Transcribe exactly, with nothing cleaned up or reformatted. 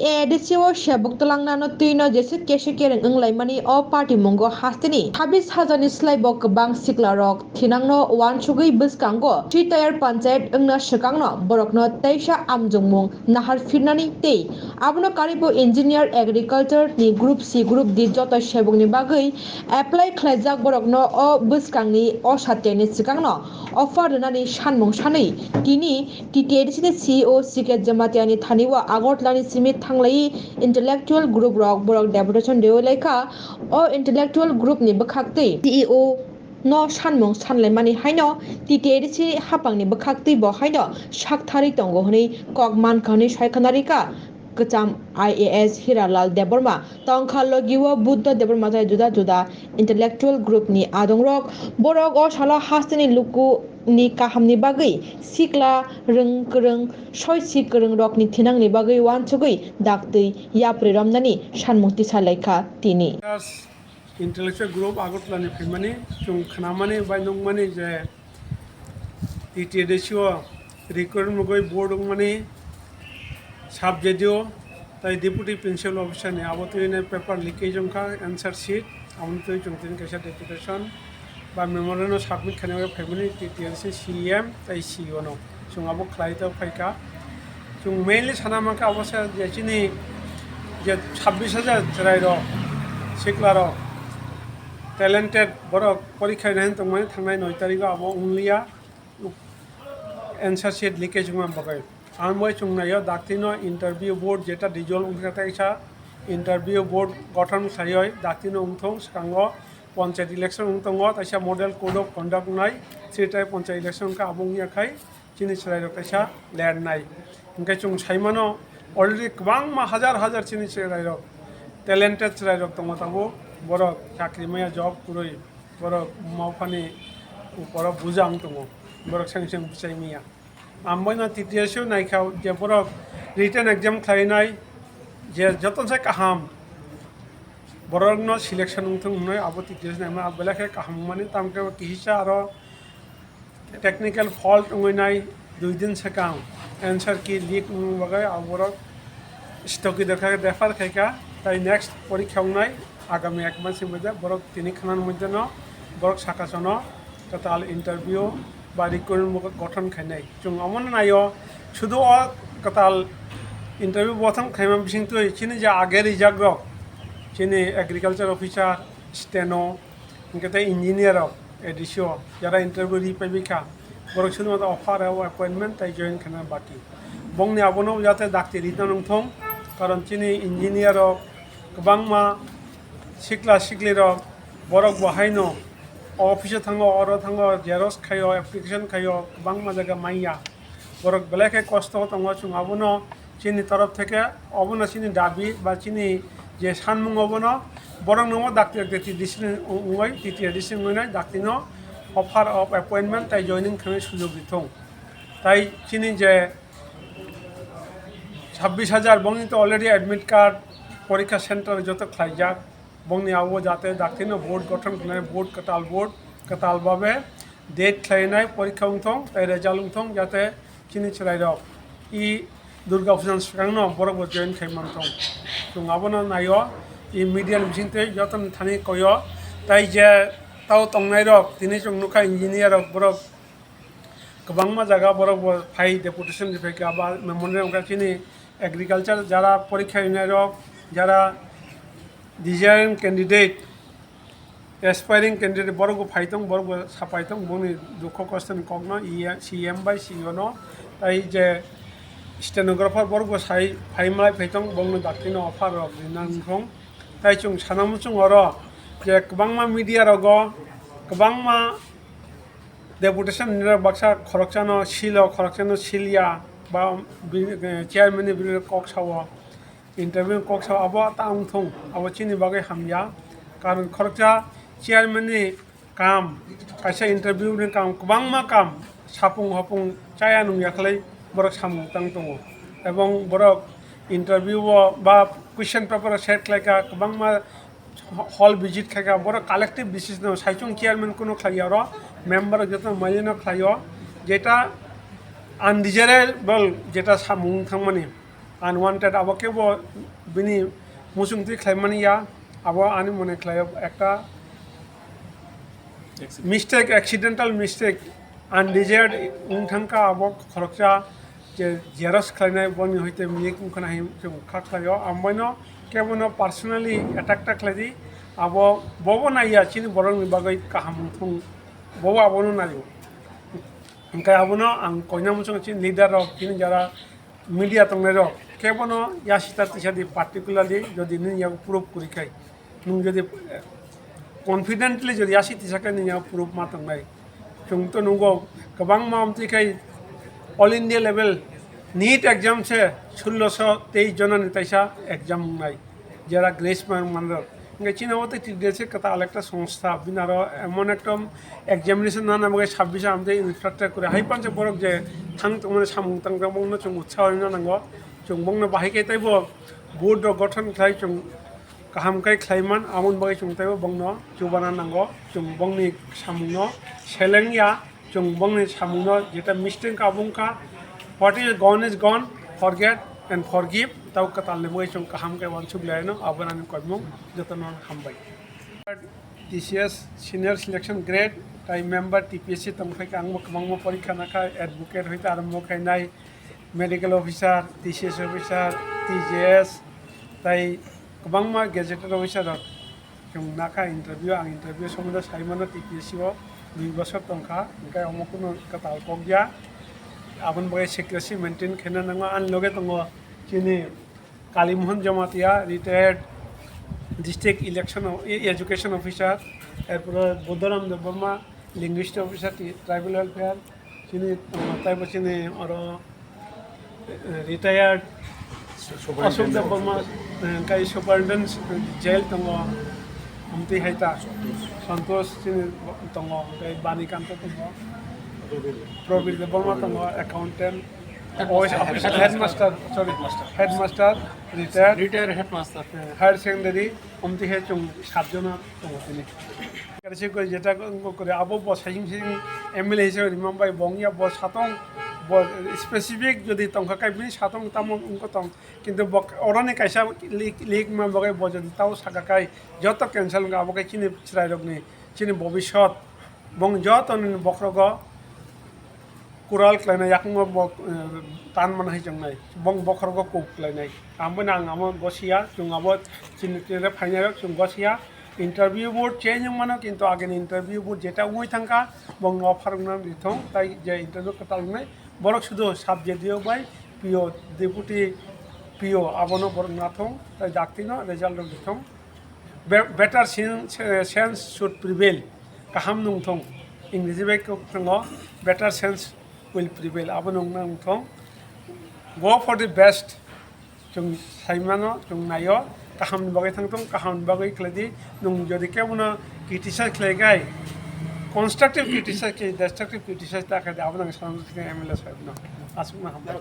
A D C o sebuk twlangnano twino jeswk kesa kereng wnglaimani o party mungo hasteni sabis hajarni slai bo kwbang siklarok thinangno uansugwi bwskango Sitayar Panchayat wngna swkangno borokno teisa amjongmung nahar phirnani tei abono karibo Engineer Agriculture ni Group C, Group D joto sebukni bagwi apply khlaijak borokno o bwskangni o satiyani swkangno offer rwnani sanmung sanwi tini T T A D C ni C E O C K Jamatia ni thani o Agartala ni simi thanglai intellectual group rok borok deputation rwi laikha. O intellectual group ni bwkhak twi C E O no sanmung sanlaimani haino T T A D C haphangni bwkhak twi bo haino saktharwi tongo hwnwi kok mankha hwnwi saikhwna rikha kwcham I A S Hiralal Debbarma. Tongkha logi o Buddha Debbarma tei juda juda intellectual group ni adongrok. Borok o salo hasteni luku ni kahamni bagwi sikla rwng kwrwng soisik kwrwng rokni thinangni bagwi uansugwi daktwi yapri romnani sanmung tisa laikha tini. Intellectual group Agartala ni phaimani chwng khnamani bai nukmani je T T A D C o recruitment mugwi board wngmani sub J D O tai deputy principal officer ni abo twi paper leakage wngkha answer sheet, aboni twi chwng tini kaisa deputation ba memorandum submit khaina phaimani T T A D C C E M tai C E O no. Chwng abo khlai tei phaikha. Chwng mainly sana mankha abo se je chini je sabbish hajar chwrairok, siklarok, talented borok porikha rina hin tongmani thangnai noi tarigo abo wngliya. Answer sheet leakage wngma bagwi. Ang bai chwng naio daktino interview board jeta dissolve wngkha teisa interview board gothon khaioi daktino wngthong swkango panchayat election wng tongo, teisa model code of conduct wngnai, three type panchayat election wngkha, abo wngya khai chini chwrairok teisa ler nai. Hwnkhe chwng saimano already kwbangma hajar hajar chini chwrairok, talented chwrairok tongo tabuk, borok chakri maya job kwrwi, borok mao phani borok buja wng tongo, borok seng seng bwchai maya. Ang boino T T S o naikha je borok written exam khlainai je joto se kaham borokno selection wngthung hwnwi abo T T S naima belai khe kaham wngmani, tamokhe kisa aro technical fault wngwi nai dui din swkang answer key leak wngwi bagwi abo borok stoki dorkha refer khaikha, tai next porikha wngnai agami ek mas ni moddhe borok tini khwnani moddhe no borok saka sono kwtal interview ba recruitment gothon khainai. Chwng omono naio, sudu o kwtal interview gothon khaima bisingtwi chini je age rijak rok, chini agriculture officer, steno, hwnkhe tei engineer rok, A D C o jara interview ri paibaikha, borok sudu mata offer o appointment tei join khaina baki. Bongni abono jate dakti rina nungthong, karon chini engineer rok kwbangma sikla sikli rok, borok bo haino office o thango, oro thango, xerox khaio, application khaio, kwbangma jaga manya. Borok belai khe kosto tongo, chwng abono chini torof theke obono chini dabi ba chini je sanmung obono borok no dakti dakti T T S ni wngwi, T T A D C wngwi nai dakti no offer of appointment tai joining khainai sujog rithung. Tai chini je sabbish hajar bongni to already admit card porikha center joto khlaijak. Bongni abo jate daktino board gothon khlainai, board kwtal, board kwtal babe date khlainai porikha wngthong tai result wngthong, jate chini chwrairok i Durga Puja ni swkangno borok bo join khai manthong. Chwng abono naio, i media ni bisingtwi jotoni thani koyo, tai je tao tongnairok tini chwng nukha engineer rok borok kwbangma jaga borok bo phai deputation ni phaikha ba memorandum wngkha chini agriculture jara porikha rinairok, jara desiring candidate, aspiring candidate borok bo phai tong, borok bo sapai tong, boni dukho kosto ni kokno E M, C M bai C E O no, tai je stenographer borok bo sai phai malai phai tong, bongno daktino offer rok rina wngthong. Tai chwng sana muchung oro je kwbangma media rogo kwbangma deputation ni rok baksa khoroksano silo, khoroksano silya ba bini, eh, chairman ni bini kok sao, interview ni kok sao, abo ta wngthung, abo chini bagwi hamya. Karon khoroksa chairman ni kam, kaisa interview ni kam, kwbangma kam sapung hopung chaya nung yakhlai borok samung tang tongo. Ebong borok interview o ba question paper o set khlaikha, kwbangma hall visit khaikha, borok collective decision o saichung chairman kuno khlaiya oro, member joto mailino khlaio, jeta undesirable, jeta samung thangmani. Unwanted, abo kebo bini muchungtwi khlaimani ya, abo ani mone khlaio ekta mistake, accidental mistake, undesired wng thangkha, abo khoroksa je xerox khlainai boni hoite miyek wngkhana hai chwng kha khlaio, amboino kebono personally attack ta khlaidi, abo bobo naiya chini borokni bagwi kaham wngthung, bobo abono naio. Hingkhe abono ang koina muchungo chini leader rok, chini jara media tongnai rok, kebono yasita tisa di, particularly jodi nini yago proof kwrwi khai, nwng jodi, eh, confidently jodi yasi tisa khe nini yago proof ma tongnai. Chwng to nungo kwbangma amtwi khai all India level NEET exam se sulloso teis jona ni taisa exam wngnai. Jera grace man manrok. Hingke chini o tei T D S kwtal ekta songstha, bini aro emon ekdom examination nana bagwi sabbish amtwi infrastructure kore. Hai pansa borok je thang tongmani samung tang tang bongno chwng utsaho rina nango. Chwng bongno bahai khe teibo board rok gothon khlai chwng kaham khe khlai man, amoni bagwi chwng teibo bongno chubana nango. Chwng bongni samungno seleng ya. Chwng bongni samungno jeta mistake ka bung kha, what is gone is gone, forget and forgive, tau kwtalni bagwi chwng kaham khe uansuk laino, abo ani koimung jotono hambai. T C S senior selection grade, tai member T P S C tong phai kha, ang bo kwbangma porikha nakha, advocate hoite arombo khainai, medical officer, T C S officer, T J S, tai kwbangma gazetted officer rok. Chwng nakha interview, ang interview somondo saimano T P S C o dui bosor tongkha, hingkhe omo kunu kwtal kokya, aboni bagwi secrecy maintain khaina nango. Ani loge tongo chini Kalimohon Jamatia, retired district election o-, e-, education officer, erpore Buddharam Debbarma, linguist officer, ti-, tribal welfare, chini, uh, taibo chini oro, uh, retired Ashok Debbarma, uh, kai superintendent jail tongo, amtwi hai ta Santosh chini tongo, kai Bani Kanta tongo, Probir Debbarma tongo, accountant, office officer, headmaster, sorry, headmaster, retired, retired headmaster, uh, higher secondary, amtwi hai chwng sat jona tongo tini. Kaisa koi jeta wngkha kore abo bo saising saising M L A hisabe rimam bai bo wngya bo satong bo specific jodi tongkha kai bini satong tamo wngkha tong kintu bo oroni kaisa leak leak ma bagwi bo jodi tao saka kai joto cancel wngkha abo kai chini chwrai rokni chini bobisot bong joto ni bokhrogo kural khlainai yakungma bo tan man hai chongnai bong bokhrogo kok khlainai ambo nang amo gosiya chwng abo chini tire phainai rok chwng gosiya. Interview board change wng mano, kintu agini interview board jeta wngwi thangkha, bongno offer wngna rithong, tai je interview kwtal wngnai, borok sudu sub D D O bai P O, deputy P O abono borok nathong, tai daktino result rok rithong. Be-, better sen-, sense should prevail, kaham nungthong, English bai kok thango, better sense will prevail, abono wngna wngthong. Go for the best. Chwng saimano, chwng naio, kahamni bagwi thangthung, kahamni bagwi khlaidi, nwng jodi kebono criticize khlaikhai, constructive criticize khlai, destructive criticize ta khlai, abono ang sanani M L A sahibno aswkno hambai.